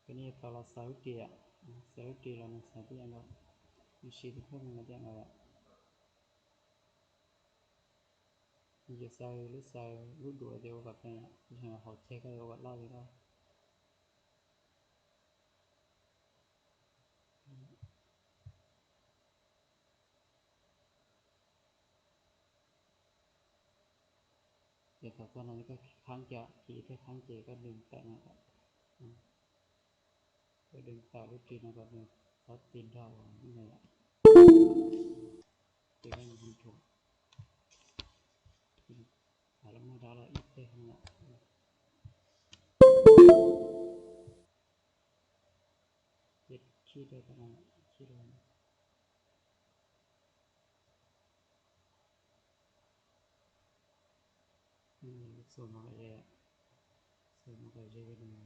Koj nej yuav tau los xaws lub ris, xaws lub ris los nws xaws tib yam nkaus, nws siv tus phab me los tib yam nkaus yom. Nws yuav xaws lub, xaws lub duav ces ua kom pem, tsis hauv ceg koj yuav ua kom loj li loj. Ces thaum txog no koj khav kiag, kis ib teg khav ces koj dwm tawm no, koj dwm tawm lub ris no kom nws txhob ti nrog uas lub no yom. Ces koj mus control, hais lub no rov los ib teg no yom. Ces khij rau tom no, khij rau. Xuas mus kom ze, xuas mus kom ze li no.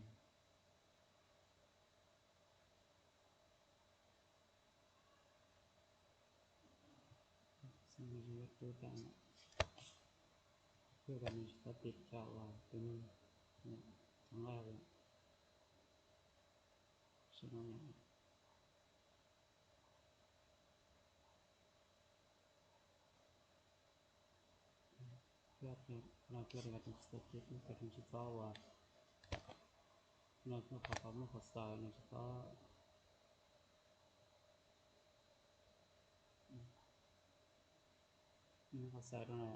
Xuas mus ze li qub tas, thiab kom nws tsis txhob ti rau uas tus no, txhob nqa li. Sau no yom. Qhov no coj li kom tsis txhob ti, kom tsis txhob uas, no muaj qhov tau muaj qhov xaws no tsis txhob, muaj qhov xaws rau na.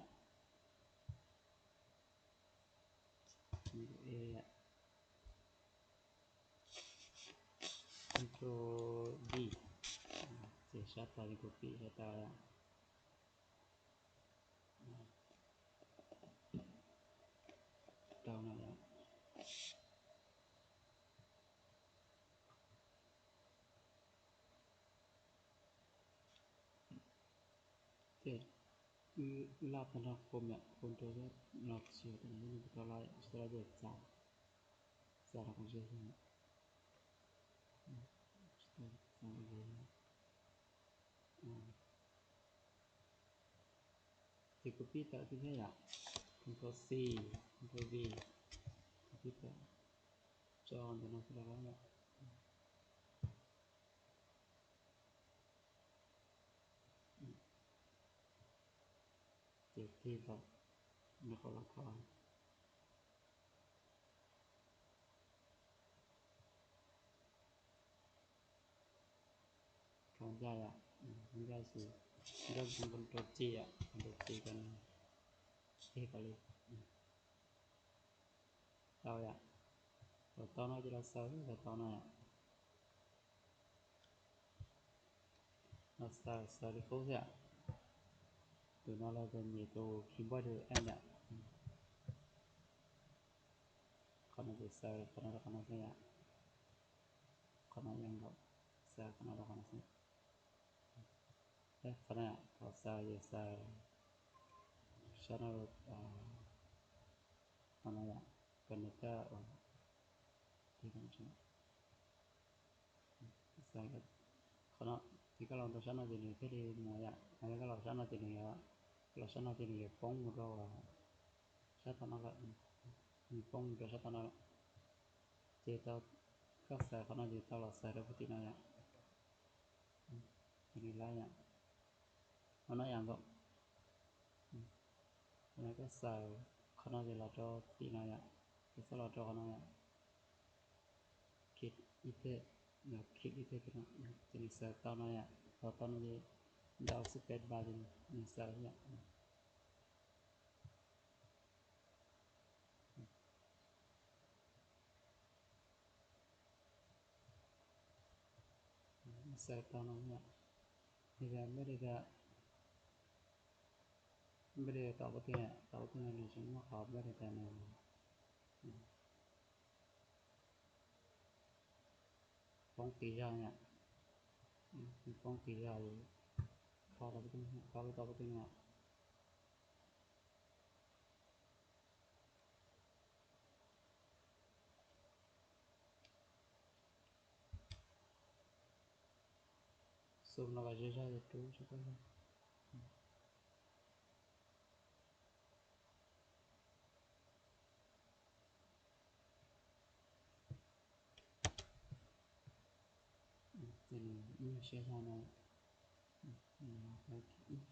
Control D, ces sab tod li copy sab tod yom. Rau no yom. Ces wb laj tag nrho qhov yom, qhov rau no tsis tau laj, tsis tau laj ces txav, txav rau qhov ze, txav qhov ze. Ces copy tawm tib thiab yom, control C, control V, copy tawm tso ntawm no xwb los yom. Ces tig los nrog qhov los kho. Kho ncaj yom, kho ncaj ces nrog control C yom, control C kom nws tig kom li. Tau yom. Thaum tau no ces los xaws thaum tau no yom. Los xaws, xaws li qub thiab. Tus no los tus nyem tus keyboard tus N yom. Qhov no ces xaws qhov no rau qhov no xwb yom. Qhov no yeej nkaus, xaws qhov no rau qhov no xwb. Qhov no, thaum xaws ces xaws sab no, qhov no yom, kom nws coj ua, qhov no, ces koj los rau sab no ces nws thiaj li mus yom, yog koj los sab no ces nws yuav, los sab no ces nws yuav poob mus rau sab tom no lawm, nws poob mus rau sab tom no lawm. Ces tau, koj xaws qhov no ces tau los xaws rau puag tim no yom. Nws lab yom. Qhov no yom nkaus. Qhov no koj xaws qhov no ces los rau tim no yom. Koj xaws los rau qhov no yom. Khij ib teg, khij ib teg no, ces nws xaws tau no yom. Thaum tau no ces ntaus space bar ces nws xaws yom. Xaws tau no yom. Li tias npaj li tias, npaj li tom puag twg, tom puag twg no nws tsis muaj qhov npaj li tias nws poob qis zog yom. Poob qis zog, kho tau puag twg, kho lub tau puag twg yom. Xum no los ze zog ces rub tsis tau zog. Ces nws ib nyuag siab zog no, ib nyuag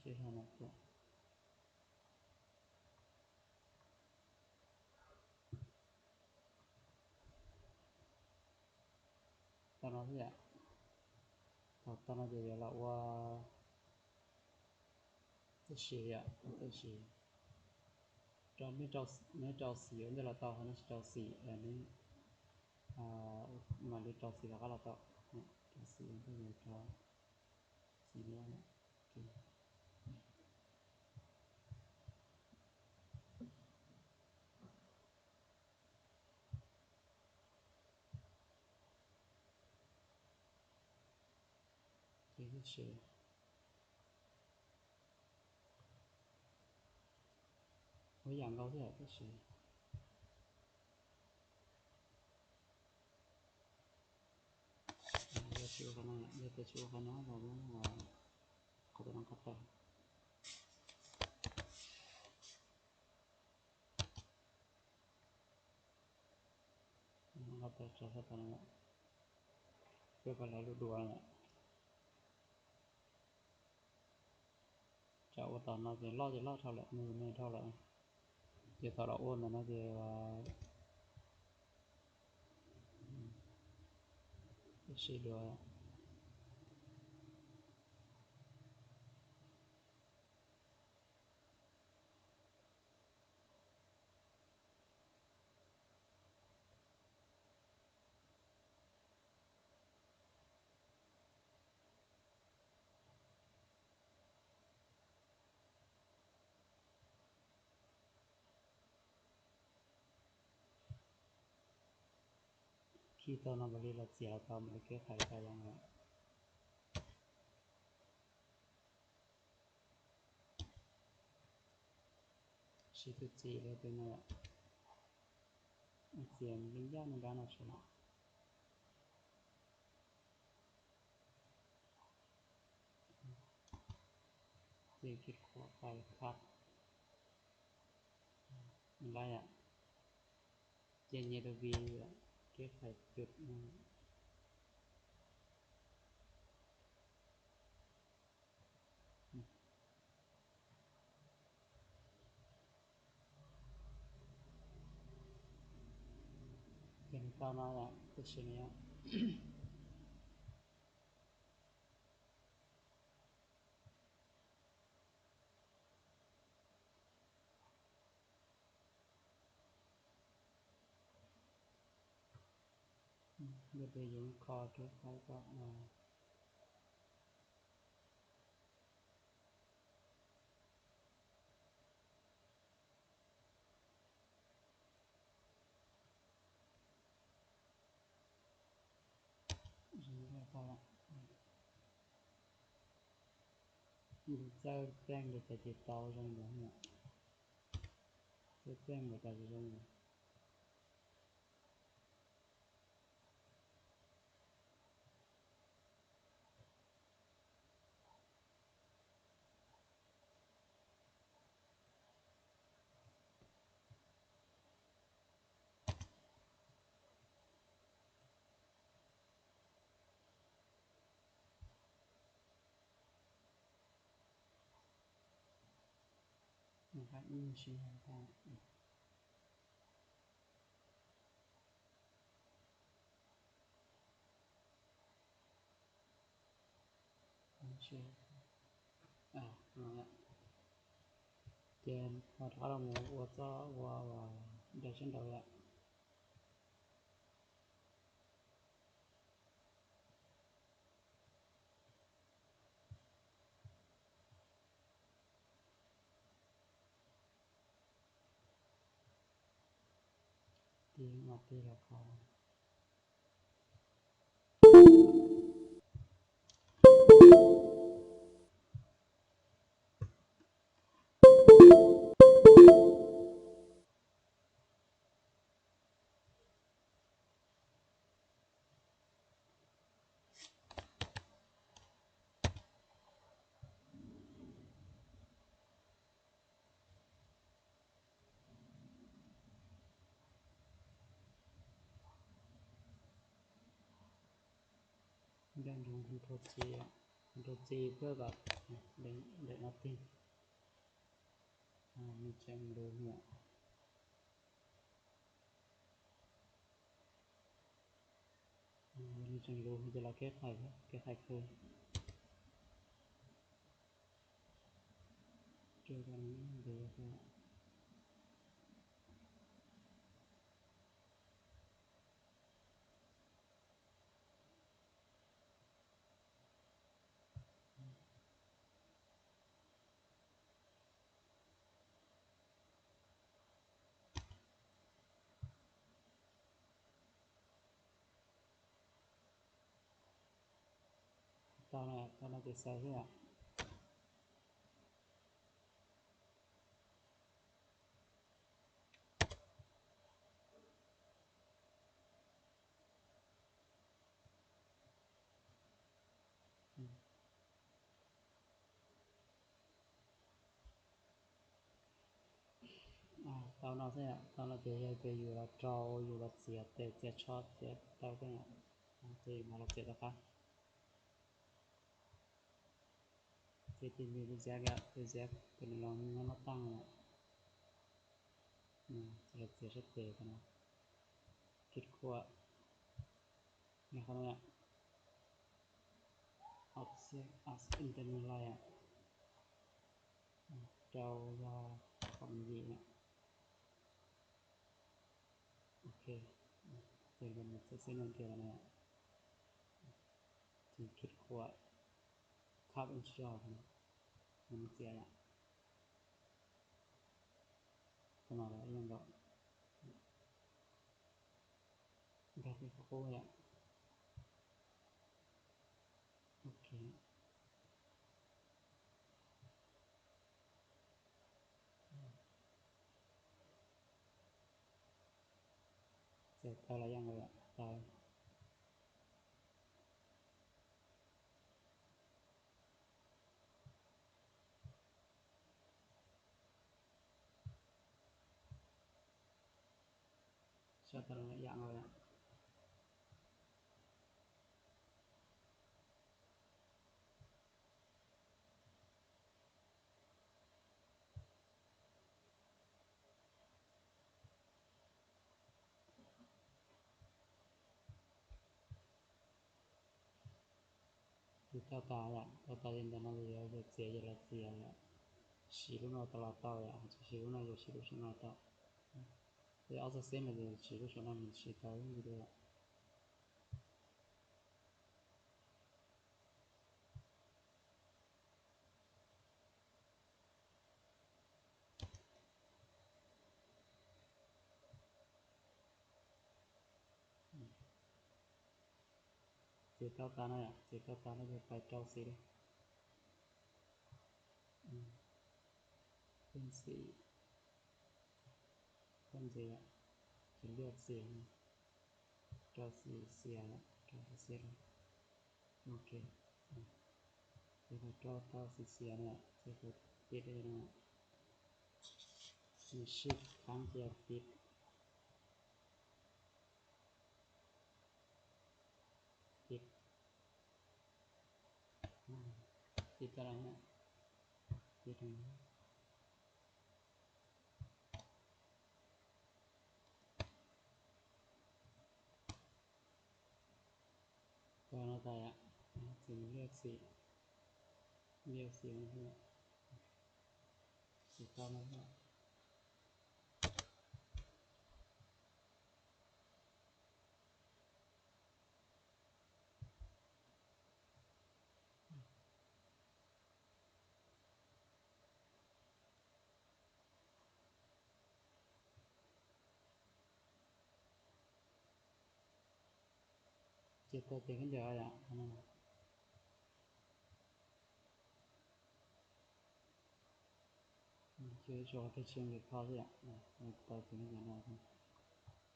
siab zog no tuaj. Tau no xwb yom. Tau, tau no ces yuav los ua tib si yom, ua tib si. Rau, neb rau xim ua ntej los tau, ho neb tsis rau xim, neb mam li rau xim rov qab los tau. Rau xim ua ntej, rau xim no. Ces tab sis ua yam nkaus thiab tab sis yog tsis ua qhov no, yog tias tsis ua qhov no los muab qhov no qhov tawm. Qhov tawm tso sab tod no, peb pab lawv lub dua no. Tsam ua tom no ces loj ces loj dhau lawm, me me dhau lawm. Ces thaum los ua ntawm no ces ua si dua. Khi tau no mam li los txiav los tau, mam li keb qhais tau zoo lawm. Siv tus txiv li tus no, txiav li ncaj no nrab no sawv. Txiav kis khuam qais khab lawm. Ces nyias tus vi keb qhais cus no. Ces nws tau no yom, tab sis nws Ua tus yoov kho keb qhais kom zoo nkauj tau. Lub txawj txeej li cas ces tau zoo li ntawd. Txawj txeej li cas ces zoo li ntawd. Ces ho rov qab los mus ua txoj ua uas dai sab nraud yom. Tig mas tig los qhov Nco ntsoov hu rau C, hu rau C thiab kom daim no tig. Nws tseem lus yom. Nws tseem lus ces los keb hais, keb hais khw. Tsuas tau ntev. Tau no, tau no ces xav xwb yom. Tau no xwb, tau no ces yog tias yus los rau, yus los txiav tes, txiav tsho, txiav taw xwb, ces yus mam los txiav rov qab. Ces tus ntxiv, tus ntxiv, tus ntxiv tus nws los nyob noj tag no, los txiav sab tes no, kid khuam, yog qhov no yom, object as internal layer, rau yog qhov me ntsis yom. Ok, ces los mus txiav xwb no tias no, ces kid khuam, cut and draw, mus txiav yom. Qhov no los ib yam nkaus, nkag tej qhov qub yom. Ok. Txiav tau los yog nkaus yom, tau. Sab tau los yam nkaus yom. Ces tau tas yom, tau tas ces ntawm no yuav txiav ces los txiav yom. Siv lub no tau los tau yom, tsis siv lub no yuav siv lub saum no tau. Ces ob txoj xeb no ces siv lub saum no mus siv tau ib yam li. Ces tau tas no yom, ces tau tas no ces pais rau xim li. Phej xim, phej ntxiv, ces luaj xim, rau xim xiav, rau xim xiav li. Ok, ces kuv rau tau xim xiav no, ces kuv pib li no, ces shift thab ces pib, pib, pib tau lawm, pib rau. Tau no tas yom, ces mus liaj xim, liaj xim no xwb, ces tau no xwb. Ces tau tias khaub ncaws yom. Ces tso qhov tias tsis nqis kho xwb yom. Tau tias khaub ncaws no,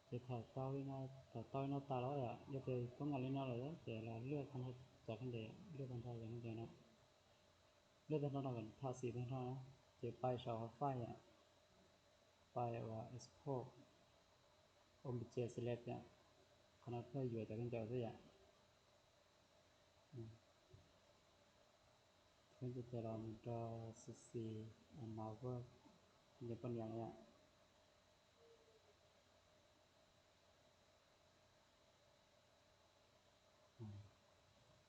ces thaum tau li no, thaum tau li no tas lawm yom, yog tias toob nkaus li no lawm ces los lwaj tag nrho cov khaub ncaws, lwaj tag nrho cov khaub ncaws no, lwaj tag nrho no kom thom xim tag nrho, ces pais saum hauv file yom, pais uas export object select yom, qhov no pheej yuav cov khaub ncaws xwb yom. Ces los mus rau C C, no, Word, ces poj niam yom.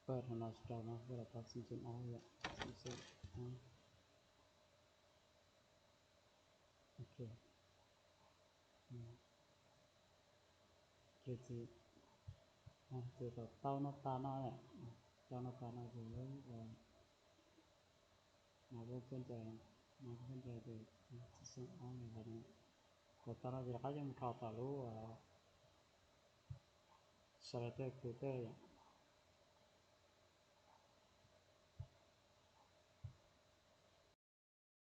Pab rau no tsis tau no, pab los tau xu xu ob yom, xu xu ob. Ok. Ces txiv, ces tau tau no tas no, tau no tas no ces lawv, no lub pab ntsais, no lub pab ntsais ces xu xu ob no, kom tau no ces rov qab yeej mus rho tom lub slider filter yom.